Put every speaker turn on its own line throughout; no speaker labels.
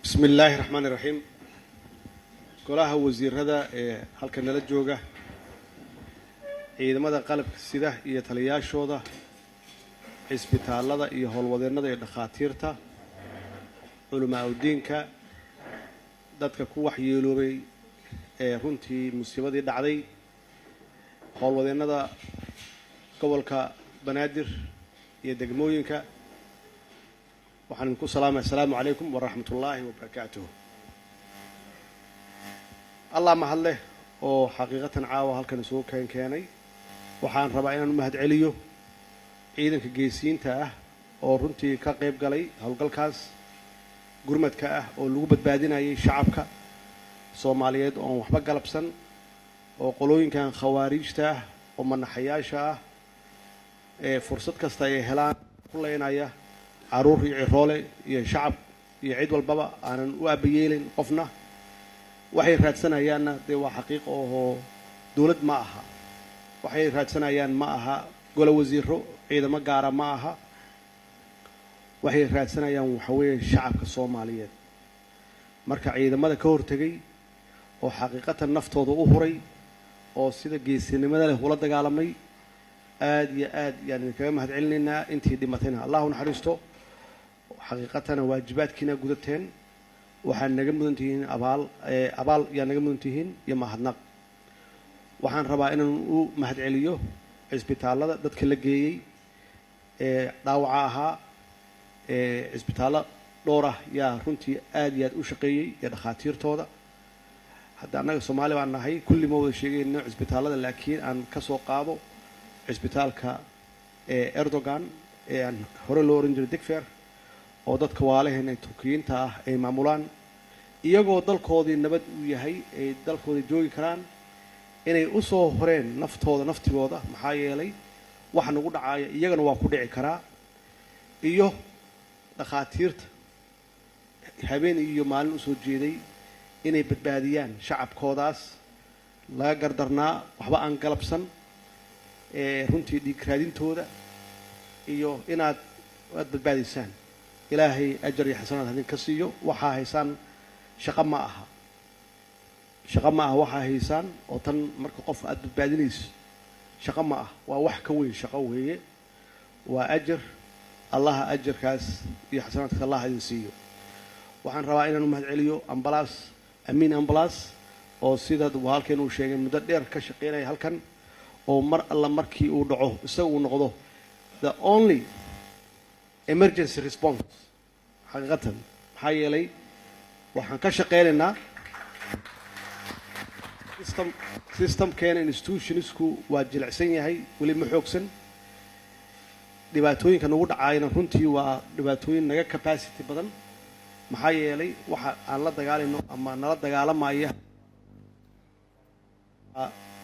Bismi illaahi raxmaani raxiim. Golaha wasiirada ee halka nala jooga, ciidamada qalabka sida iyo taliyaashooda, cisbitaallada iyo howlwadeennada iyo dhakhaatiirta, culamaa udiinka, dadka ku waxyeeloobay ee runtii musiibadii dhacday, howlwadeennada gobolka Banaadir iyo degmooyinka, waxaan idinku salaamaya: asalaamu calaykum waraxmat ullaahi wabarakaatuh. Allah mahadleh oo xaqiiqatan caawa halkan isugu keenay. Waxaan rabaa inaan u mahad celiyo ciidanka geesiyiinta ah oo runtii ka qayb galay howlgalkaas gurmadka ah oo lagu badbaadinayay shacabka Soomaaliyeed oon waxba galabsan, oo qolooyinkan khawaariijta ah oo manaxayaasha ah ee fursad kasta ay helaan ku leynaya carruur iyo ciroole iyo shacab iyo cid walbaba, aanan u aabayeelin qofna. Waxay raadsanayaanna dee waa xaqiiq ohoo dowlad ma aha. Waxay raadsanayaan ma aha golo wasiiro, ciidamo gaara ma aha. Waxay raadsanayaan waxa weeye shacabka Soomaaliyeed. Marka ciidamada ka hortegay oo xaqiiqatan naftooda u huray oo sida geesinimada leh ula dagaalamay, aad iyo aad yaan idinkaga mahad celinaynaa. Intii dhimatayna Allah u naxariisto. Xaqiiqatana waajibaadkiina gudateen. Waxaad naga mudan tihiin abaal, abaal yaa naga mudan tihiin iyo mahadnaq. Waxaan rabaa inaan u mahad celiyo cisbitaallada dadka la geeyey ee dhaawaca ahaa. Ee cisbitaallo dhowr ah yaa runtii aad iyo aad u shaqeeyey iyo dhakhaatiirtooda. Hadda annaga Soomaali baan nahay, kulli ma wada sheegayno cisbitaallada, laakiin aan ka soo qaado cisbitaalka ee Erdogan ee aan hore loo oran jiray Digfer, oo dadka waalaheen ee Turkiyiinta ah ay maamulaan, iyagoo dalkoodii nabad uu yahay, ay dalkoodii joogi karaan, inay u soo horeen naftooda naftigooda. Maxaa yeelay waxa nagu dhacaaya iyagana waa ku dhici karaa. Iyo dhakhaatiirta habeen iyo maalin usoo jeeday inay badbaadiyaan shacabkoodaas laga gardarnaa, waxba aan galabsan, ee runtii dhiig raadintooda iyo inaad aad badbaadaysaan, Ilaahay ajar iyo xasanaad hadinka siiyo. Waxaa haysaan shaqo ma aha, shaqo ma aha waxaa haysaan. Oo tan marka qof aad badbaadinayso shaqo ma ah, waa wax ka weyn shaqo weeye, waa ajar. Allaha ajarkaas iyo xasanaadkaas Allah idin siiyo. Waxaan rabaa inaan u mahad celiyo ambalaas, Amiin Ambalaas, oo sida halkeen uu sheegay muddo dheer ka shaqeynaya halkan, oo mar alla markii uu dhaco isaga uu noqdo the only emergency response xaqiiqatan. Maxaa yeelay waxaan ka shaqeynaynaa systemkeena, institutionsku waa jilicsan yahay, weli ma xoogsan. Dhibaatooyinka nagu dhacaayana runtii waa dhibaatooyin naga capacity badan. Maxaa yeelay waxa aan la dagaalayno ama nala dagaalamaya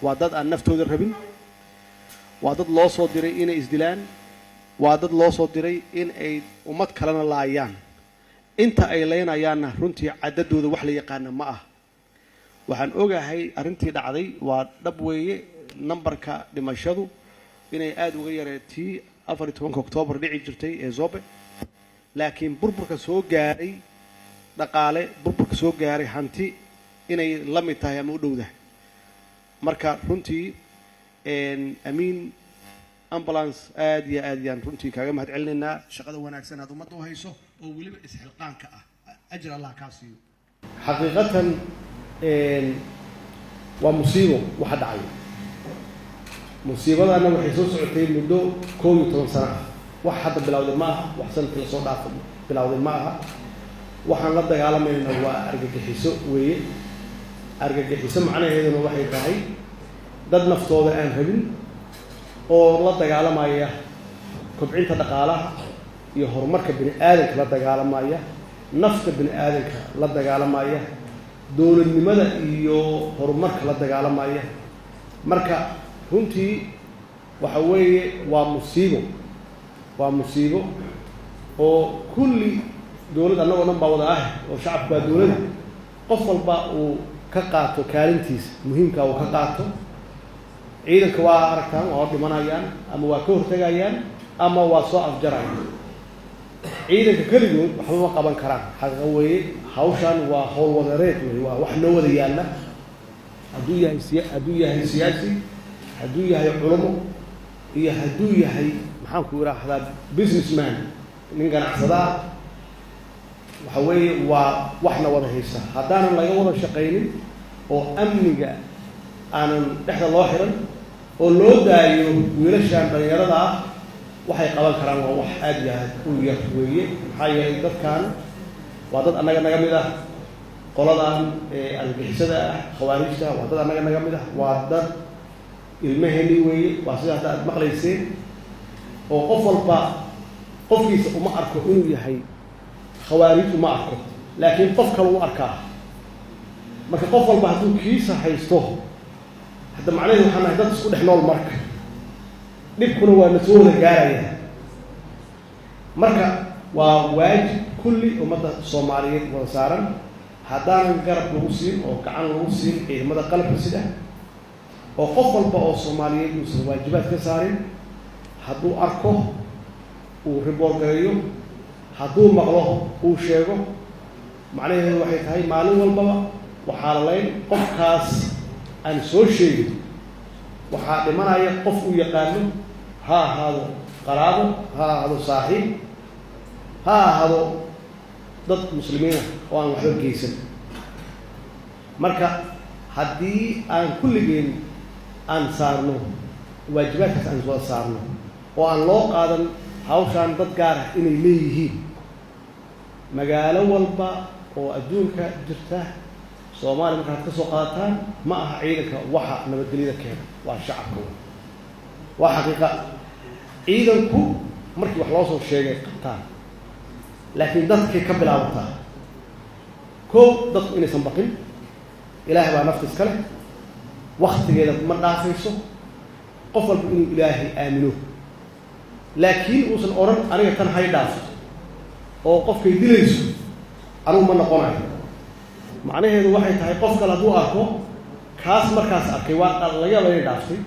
waa dad aan naftooda rabin, waa dad loo soo diray inay isdilaan, waa dad loo soo diray in ay ummad kalena laayaan. Inta ay leynayaanna runtii caddadooda wax la yaqaana ma ah. Waxaan ogahay arrintii dhacday waa dhab weeye, nambarka dhimashadu inay aada uga yareetii 14-ka Oktoobar dhici jirtay ee Zobe, laakiin burburka soo gaaray dhaqaale, burburka soo gaaray hanti, inay la mid tahay ama u dhowdahay. Marka runtii Amiin Ambulance, aad iyo aad yaan runtii kaaga mahad celinaynaa shaqada wanaagsan aad ummadda u hayso oo weliba isxilqaanka ah. Ajir Allah kaa siiyo. Xaqiiqatan waa musiibo waxa dhacay. Musiibadana waxay soo socotay muddo 11 sano ah. Wax hadda bilowday ma aha, wax sanadkii lasoo dhaafo bilowday ma aha. Waxaan la dagaalamayna waa argagixiso weeye. Argagixiso macnaheeduna waxay tahay dad naftooda aan rabin oo la dagaalamaya kobcinta dhaqaalaha iyo horumarka bini aadanka, la dagaalamaya nafta bini aadanka, la dagaalamaya dowladnimada iyo horumarka la dagaalamaya. Marka runtii waxa weeye waa musiibo, waa musiibo oo kulli dowlad annagoo dhan baa wada ah, oo shacabku waa dowladda, qof walba uu ka qaato kaalintiisa muhiimka uu ka qaato. Ciidanka waa aragtaan, waa hor dhimanayaan ama waa ka hortegayaan ama waa soo afjarayaan. Ciidanka keligood waxba ma qaban karaan, xaqiiqo weeye. Hawshan waa howl wadareed wey, waa wax noo wada yaalla. Hadduu yahay siyaasi, hadduu yahay culamo, iyo hadduu yahay, maxaan ku idhaahdaa, businessman, nin ganacsadaa, waxa weeye waa waxna wada haysta. Haddaanan laga wada shaqaynin oo amniga aanan dhexda loo xiran oo loo daayo wiilashan dhalinyarada ah, waxay qaban karaan waa wax aada iyo aad u yar weeye. Maxaa yeelay, dadkan waa dad annaga naga mid ah. Qoladan argagixisada ah, khawaarijta, waa dad annaga naga mid ah, waa dad ilmaheenii weeye. Waa sida hadda aad maqlayseen oo qof walba qofkiisa uma arko inuu yahay khawaarij, uma arko, laakiin qof kale u arkaa. Marka qof walba hadduu kiisa haysto, hadda macnaheedu waxaan nahay dad isku dhex nool. Marka dhibkuna waa na soo wada gaaraya. Marka waa waajib kulli ummadda Soomaaliyeed wada saaran. Haddaanan garab lagu siin oo gacan lagu siin ciidamada qalabka sida, oo qof walba oo Soomaaliyeed uusan waajibaad ka saarin, hadduu arko uu report gareeyo, hadduu maqlo uu sheego, macnaheedu waxay tahay maalin walbaba waxaa la layn qofkaas aan soo sheegin, waxaa dhimanaya qof uu yaqaano, ha ahaado qaraabo, ha ahaado saaxiib, ha ahaado dad muslimiina oo aan waxba geysan. Marka haddii aan kulligeen aan saarno waajibaadkaas, aan wada saarno oo aan loo qaadan hawshaan dad gaar ah inay leeyihiin, magaalo walba oo adduunka jirta, Soomaaliya markaad ka soo qaadataan, ma aha ciidanka waxa nabadgelyada keena, waa shacabka. Waa xaqiiqa, ciidanku markii wax loo soo sheegay qabtaan, laakiin dadkay ka bilaabataa. Kow, dadku inaysan baqin. Ilaahay baa nafta iska leh, waktigeeda ma dhaafayso. Qof walba inuu Ilaahay aamino, laakiin uusan odhan aniga tan hay dhaafto oo qofkay dilayso anigu ma noqonayo. Macnaheedu waxay tahay, qof kale hadduu arko, kaas markaas arkay waa laga yaaba inay dhaaftay,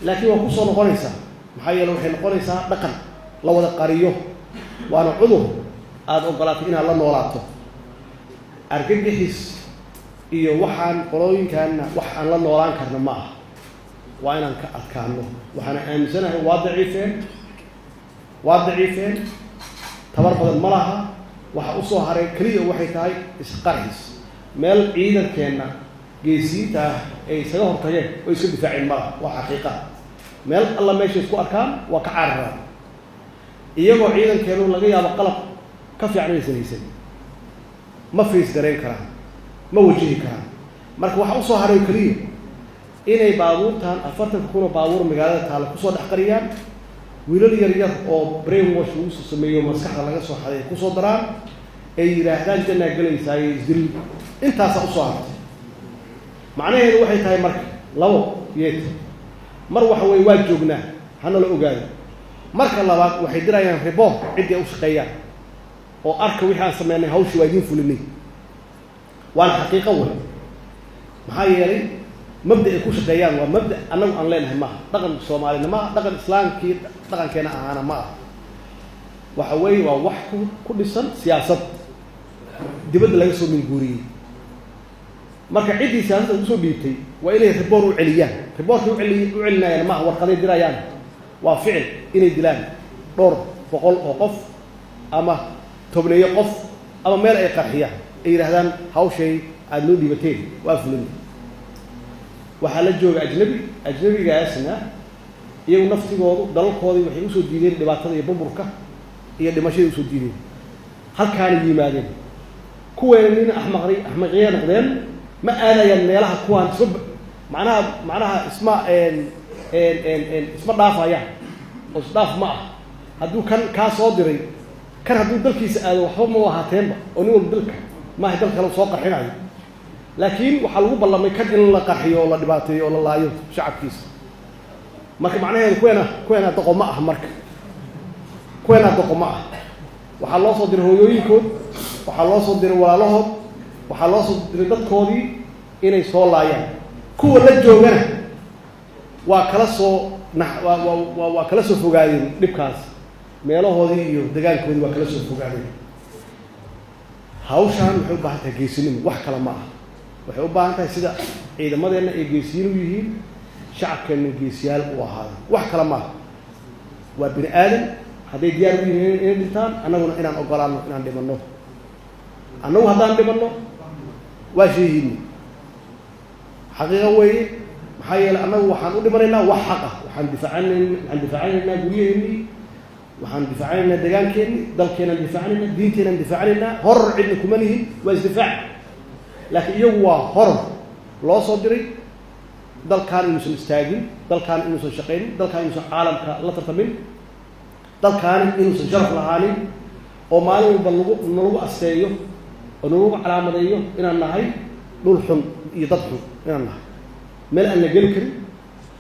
laakiin waa kusoo noqonaysaa. Maxaa yeele, waxay noqonaysaa dhaqan la wada qariyo, waana cudur aada ogolaatay inaad la noolaato. Argagixis iyo waxaan qolooyinkaanna wax aan la noolaan karna ma aha, waa inaan ka adkaano. Waxaana aaminsanahay waa daciifeen, waa daciifeen, tabar badan ma laha. Waxa usoo haray keliya waxay tahay isqarxis. Meel ciidankeenna geesiinta ah ay isaga hortageen oo iska difaaceen ma laha, waa xaqiiqa. Meel alla meeshay isku arkaan waa ka cararaan, iyagoo ciidankeenu laga yaabo qalab ka fiican inaysan haysan. Ma face garayn karaan, ma wajihi karaan. Marka waxa usoo haray keliya inay baabuurtan 40,000 oo baabuur magaalada taalla kusoo dhex qariyaan, wiilal yar yar oo brain wash lagu soo sameeyo, maskaxda laga soo xaday, kusoo daraan, ay yidhaahdaan jannaa gelaysaay, isdil. Intaasaa usoo hartay. Macnaheedu waxay tahay marka labo yeet: mar waxa weeye waa joognaa, hana la ogaado. Marka labaad, waxay dirayaan report ciddii ay u shaqeeyaan oo arka wixii aan sameynay, hawshii waa idiin fulinay. Waana xaqiiqo wey. Maxaa yeelay, mabda ay ku shaqeeyaan waa mabda annagu aan leenahay maaha, dhaqan Soomaalina maaha, dhaqan Islaamkii dhaqankeena ahaana ma aha. Waxa weeye waa wax ku dhisan siyaasad dibadda laga soo minguuriyey. Marka ciddii siyaasadda usoo dhiibtay waa inay report u celiyaan. Reportkay u celinayaan maaha warqaday dirayaan, waa ficil, inay dilaan dhowr boqol oo qof ama tobneeyo qof ama meel ay qarxiyaan, ay yidhahdaan hawshay aada noo dhiibateen waa fulin. Waxaa la jooga ajnabi. Ajnabigaasna iyagu naftigoodu dalalkoodii waxay usoo diideen dhibaatada iyo burburka iyo dhimashadii usoo diideen, halkaanay yimaadeen. Kuweena nin axmaqri axmaqiya noqdeen, ma aadayaan meelaha kuwaan isma macnaha isma dhaafayaan oo isdhaaf ma ah. Hadduu kan kaa soo diray, kan hadduu dalkiisa aado, waxba ma ahaateenba, oo nin walba dalka maaha dal kale soo qarxinayo. Laakiin waxaa lagu ballamay kan in la qarxiyo oo la dhibaateeyo oo la laayo shacabkiisa. Marka macnaheedu kuweena doqo ma ah. Marka kuweena doqo ma ah. Waxaa loo soo diray hooyooyinkood, waxaa loo soo diray walaalahood, waxaa loo soo diray dadkoodii inay soo laayaan. Kuwa la joogana waa kala soo na waa waa waa kala soo fogaadeen dhibkaas. Meelahoodii iyo degaankoodii waa kala soo fogaadeen. Hawshaan waxay u baahan tahay geesinimo, wax kale ma aha. Waxay u baahan tahay sida ciidamadeenna ay geesiyiin u yihiin, shacabkeenna geesiyaal u ahaada. Wax kale ma aha, waa bini aadan. Hadday diyaar u yihiin inay dhintaan, annaguna inaan ogolaano inaan dhimanno. Annagu haddaan dhimanno waa shahiidni, xaqiiqa weeye. Maxaa yeelay, annagu waxaan u dhimanaynaa wax xaq ah. Waxaan difaacanaynaa guryaheennii, waxaan difaacanaynaa degaankeennii, dalkeenaan difaacanaynaa, diinteenaan difaacanaynaa. Horor cidna kuma nihin, waa isdifaac. Laakiin iyagu waa horor loo soo diray dalkaan inuusan istaagin, dalkaan inuusan shaqaynin, dalkaan inuusan caalamka la tartamin, dalkaani inuusan sharaf lahaanin, oo maalin walba lagu nalagu asteeyo oo nalagu calaamadeeyo inaan nahay dhul xun iyo dad xun, inaan nahay meel aan la geli karin,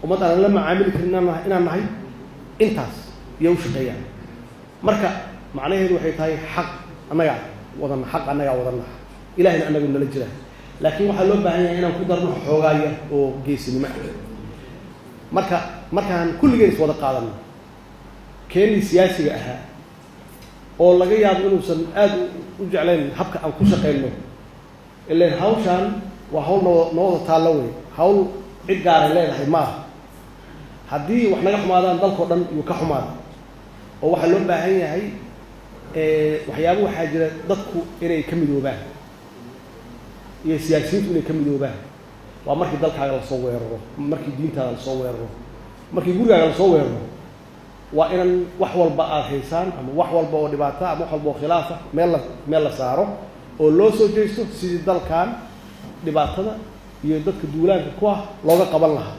ummad aan la macaamili karin inaan nahay. Intaas iyo u shaqeeyaan. Marka macnaheedu waxay tahay xaq annagaa wadana, xaq annagaa wadana, ilahayna annagu nala jira. Laakiin waxaa loo baahan yahay inaan ku darno xoogaa yar oo geesinimo ah. Marka markaan kulligeen is wada qaadano, keenii siyaasiga ahaa oo laga yaabo inuusan aada u jeclayn habka aan ku shaqayno, ileen hawshaan waa hawl noo wada taallo wey, hawl cid gaaray leedahay ma aha. Haddii wax naga xumaadaan, dalkao dhan yuu ka xumaada. Oo waxaa loo baahan yahay waxyaaba waxaa jira dadku inay ka midoobaan iyo siyaasiyiintu inay ka midoobaan. Waa markii dalkaaga lasoo weeraro, markii diintaada lasoo weeraro, markii gurigaaga lasoo weeraro. Waa inan wax walba aada haysaan ama wax walba oo dhibaata ama wax walba oo khilaafa meel la saaro oo loo soo jeesto sidii dalkan dhibaatada iyo dadka duulaanka ku ah looga qaban lahaa.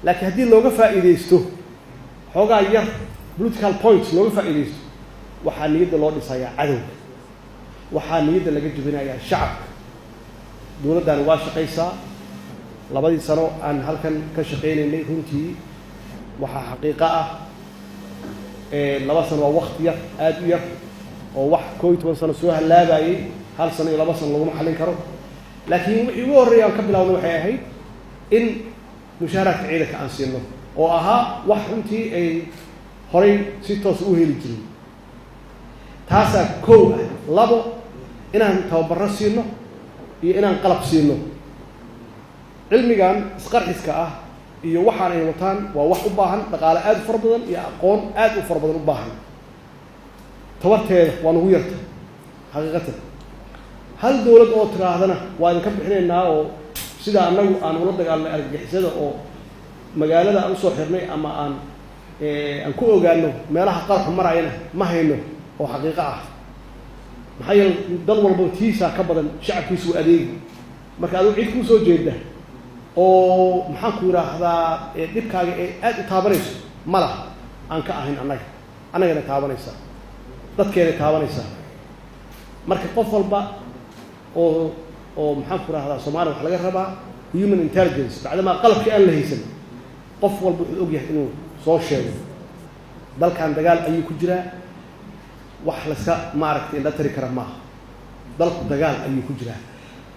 Laakiin haddii looga faa'iidaysto xoogaa yar political points looga faa'iidaysto, waxaa niyadda loo dhisayaa cadowga, waxaa niyadda laga jebinayaa shacabka. Dowladdani waa shaqaysaa. 2dii sano aan halkan ka shaqaynaynay, runtii waxaa xaqiiqo ah, 2 sano waa wakti yar, aada u yar, oo wax 11 sano soo hallaabayay hal sano iyo 2 sano laguma xallin karo. Laakiin wixii ugu horreeya aan ka bilaawna waxay ahayd in mushaaraadka ciidanka aan siino, oo ahaa wax runtii ay horay si toos u heli jirin. Taasaa kow ah. Labo, inaan tababarro siino iyo inaan qalab siino. Cilmigan isqarxiska ah iyo waxaan ay wataan waa wax u baahan dhaqaale aada u fara badan iyo aqoon aada u fara badan u baahan. Tabarteeda waa nagu yarta xaqiiqatan. Hal dowlad oo tiraahdana waa idinka bixinaynaa, oo sida annagu aan ula dagaalnay argagixisada oo magaalada aan usoo xirnay ama aan ku ogaano meelaha qaraxu marayana, ma hayno oo xaqiiqo ah. Maxaa yeele, dal walba tiisaa ka badan shacabkiisu u adeegi. Marka adigu cid kuu soo jeeda oo, maxaan ku yidhaahdaa, dhibkaaga ee aada u taabanayso ma laha aan ka ahayn annaga. Annagana taabanaysaa, dadkeenay taabanaysaa. Marka qof walba oo maxaan ku rahdaa, Soomaaliya waxa laga rabaa human intelligence. Bacdamaa qalabkii aan la haysan, qof walba wuxuu og yahay inuu soo sheego. Dalkan dagaal ayuu ku jiraa, wax laska maaragtay indha tari kara maaha. Dalku dagaal ayuu ku jiraa.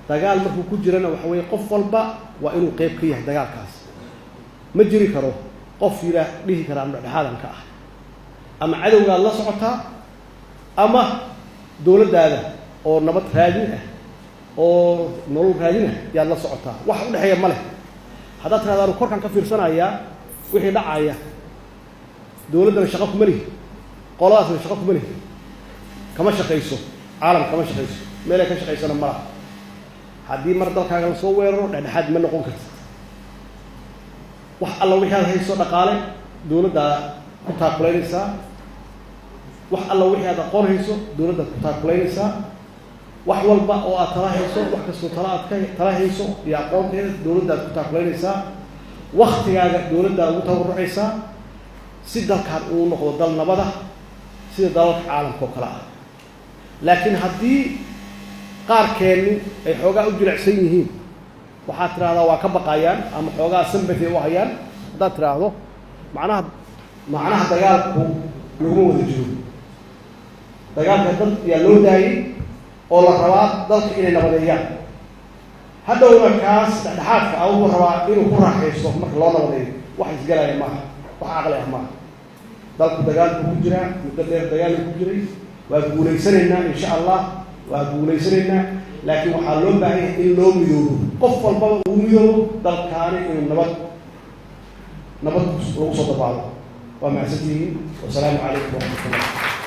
Dagaal markuu ku jirana, waxa weeye qof walba waa inuu qeyb ka yahay dagaalkaas. Ma jiri karo qof yiraa dhihi kara ama dhexdhexaadan ka ah, ama cadowgaad la socotaa ama dowladdaada oo nabad raadin ah oo nolol raadin ah yaad la socotaa. Wax u dhexeeya ma leh. Haddaad tirahda anu korkaan ka fiirsanayaa wixii dhacaya, dowladdana shaqo kuma lihi, qoladaasna shaqo kuma lihi, kama shaqayso. Caalam kama shaqayso, meelay ka shaqaysana ma laha. Haddii mar dalkaaga lasoo weeraro, dhexdhexaad ma noqon kartid. Wax alla wixii aad hayso dhaqaale dowladdaa ku taakulaynaysaa, wax alla wixii aad aqoon hayso dowladdaad ku taakulaynaysaa, wax walba oo aad tala hayso, wax kastoo tala aad ka tala hayso iyo aqoonteeda dowladdaad ku taakulaynaysaa, waktigaaga dowladdaa ugu tabarucaysaa si dalkan uu noqdo dal nabada sida dalalka caalamka oo kale ah. Laakiin haddii qaarkeennu ay xoogaa u jilicsan yihiin, waxaad tidhahdaa waa ka baqayaan ama xoogaa sympathy u hayaan, haddaad tidhaahdo, macnaha dagaalku laguma wada jiro. Dagaalka dad yaa loo daayey oo la rabaa dalka inay nabadeeyaan. Hadhowna kaas dhexdhexaadka ah wuxuu rabaa inuu ku raaxaysto marka loo nabadeeyo. Wax isgalaya maaha, wax caqli ah maaha. Dalku dagaal buu ku jiraa, muddo dheer dagaal buu ku jiray. Waa guulaysanaynaa, insha Allah, waa guulaysanaynaa, laakiin waxaa loo baahan yahay in loo midoobo, qof walbaba uu midoobo dalkaani inuu nabad lagu soo dabaalo. Waa mahadsantihiin. Wasalaamu calaykum waraxmatullah.